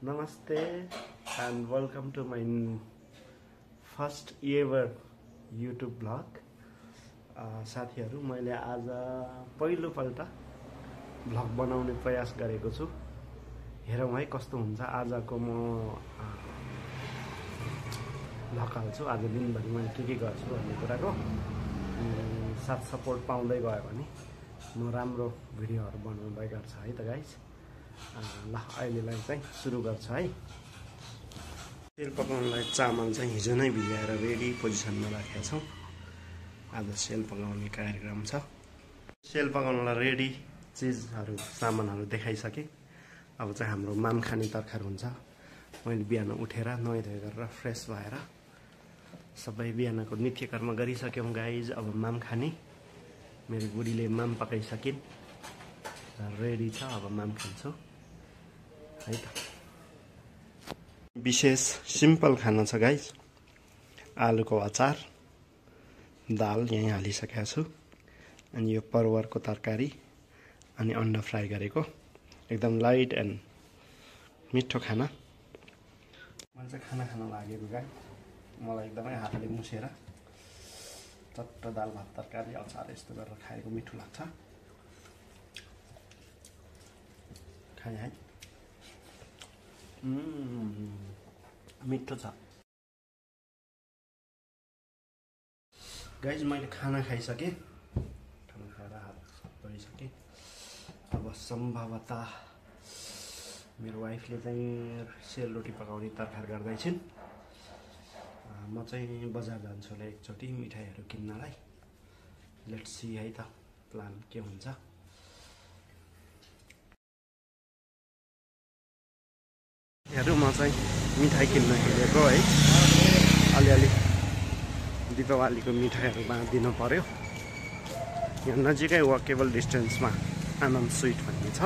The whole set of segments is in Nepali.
Namaste and welcome to my first ever YouTube vlog. साथीहरु मैले आज पहिलो पल्ट भ्लग बनाउने प्रयास गरेको छु। हेरौं है कस्तो हुन्छ। आजको म भ्लग हाल्छु। आज दिनभरि मैले के गर्छु भन्ने कुराको साथ सपोर्ट पाउँदै गयो भने म राम्रो भिडियोहरु बनाउँदै गर्छु है त गाइस। ल अहिलेलाई चाहिँ सुरु गर्छ है। सेल पकाउनलाई चामल चाहिँ हिजो नै भिजाएर रेडी पोजिसनमा राखेका छौं। आज सेल पकाउने कार्यक्रम छ। सेल पकाउनलाई रेडी चीजहरु सामानहरु देखाइसके। अब चाहिँ हाम्रो माम खाने तरकारी हुन्छ। मैले बिहान उठेर नुहाइ धुवाइ गरेर फ्रेश भएर सबै बिहानको नित्यकर्म गरिसक्यौं गाइज। अब माम खाने मेरो बुढीले माम पकाइसकिन् रेडी छ। अब माम खान्छु है त। विशेष सिम्पल खाना छ गाइज। आलुको अचार, दाल यही हालिसकेको छु अनि यो परवरको तरकारी अनि अन्डा फ्राई गरेको एकदम लाइट एन्ड मिठो खाना। मलाई चाहिँ खाना खान लागेको गाइज। मलाई एकदमै हातले मुसेर चट्ट दाल भात तरकारी अचार यस्तो गरेर खाएको मिठो लाग्छ। खाए है। मिठो छ गाइज। मैले खाना खाइसके। खाना खाएर हात धोइसके। अब सम्भवतः मेरो वाइफले चाहिँ सेलरोटी पकाउने तरकारी गर्दैछिन्। म चाहिँ बजार जान्छु होला एकचोटि मिठाईहरु किन्नलाई। लेट्स सी है त प्लान के हुन्छ। हेरौँ म चाहिँ मिठाई किन्न हिँडेको है। अलिअलि दीपावलीको मिठाईहरु बाँडिदिनु पर्यो। यहाँ नजिकै वकेबल डिस्टेन्समा आनन्द स्वीट भन्ने छ।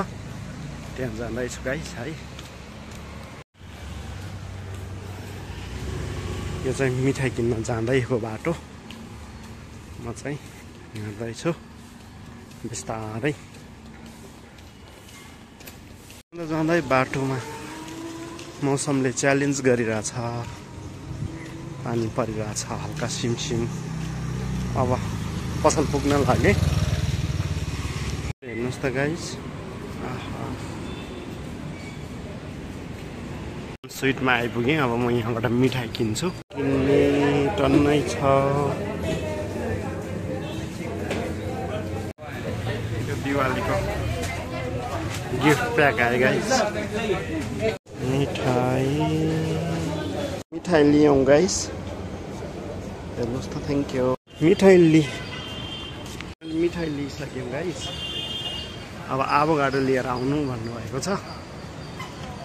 त्यहाँ जाँदैछु गाइस है। यो चाहिँ मिठाई किन्न जाँदैको बाटो। म चाहिँ हिँड्दैछु बिस्तारै। जाँदै बाटोमा मौसमले च्यालेन्ज गरिरहेछ। पानी परिरहेछ हल्का सिमसिम। अब पसल पुग्न लागे। हेर्नुस् त गाइस। स्वीटमा आइपुगेँ। अब म यहाँबाट मिठाई किन्छु। किन्ने टन्नै छ। यो दिवालीको गिफ्ट प्याक आयो गाइस। मिठाई लियौं गाइस। हेर्नुस् त थ्याङ्क यू। मिठाई लिइसक्यौं गाइस। अब आभोगाडो लिएर आउनु भन्नुभएको छ।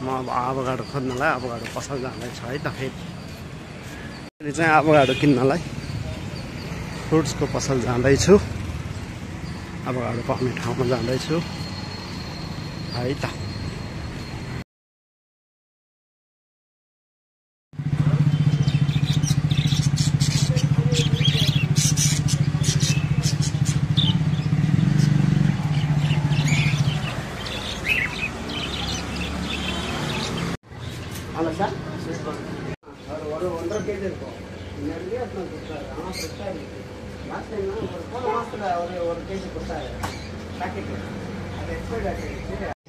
म अब आभोगाडो खोज्नलाई आभोगाडो पसल जाँदैछु है त। फेरि चाहिँ आभोगाडो किन्नलाई फ्रुट्सको पसल जाँदैछु। आभोगाडो पाउने ठाउँमा जाँदैछु है त।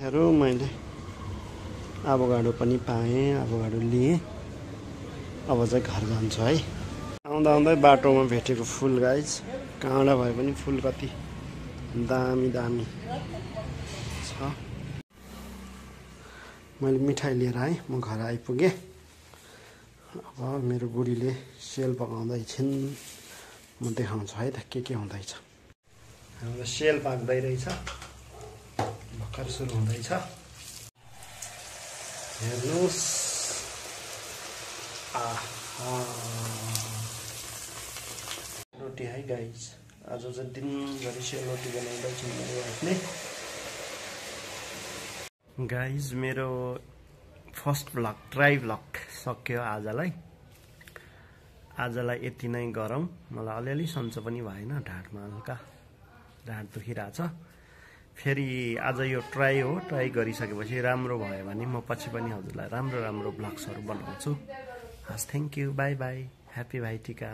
हेरौँ मैले आभोगाडो पनि पाएँ। आभोगाडो लिएँ। अब चाहिँ घर जान्छु है। आउँदा आउँदै बाटोमा भेटेको फुल गाइज। काँडा भए पनि फुल कति दामी दामी छ। मैले मिठाई लिएर आएँ। म घर आइपुगेँ। अब मेरो बुढीले सेल पकाउँदैछिन्। म देखाउँछु है त के हुँदैछ। हाम्रो सेल पाक्दै रहेछ। भर्खर सुरु हुँदैछ। हेर्नुस्। रोटी है गाइस। आज चाहिँ दिनभरि सेलरोटी बनाउँदैछु मेरो वाइफले। गाइस मेरो फर्स्ट भ्लग ट्राई भ्लग सक्यो आजलाई यति नै गरौँ। मलाई अलिअलि सन्चो पनि भएन। ढाडमा हल्का ढाड दुखिरहेछ। फेरि आज यो ट्राई हो, ट्राई गरिसकेपछि राम्रो भयो भने म पछि पनि हजुरलाई राम्रो राम्रो भ्लग्सहरू बनाउँछु। हस्, thank you, bye bye, happy Bhaitika.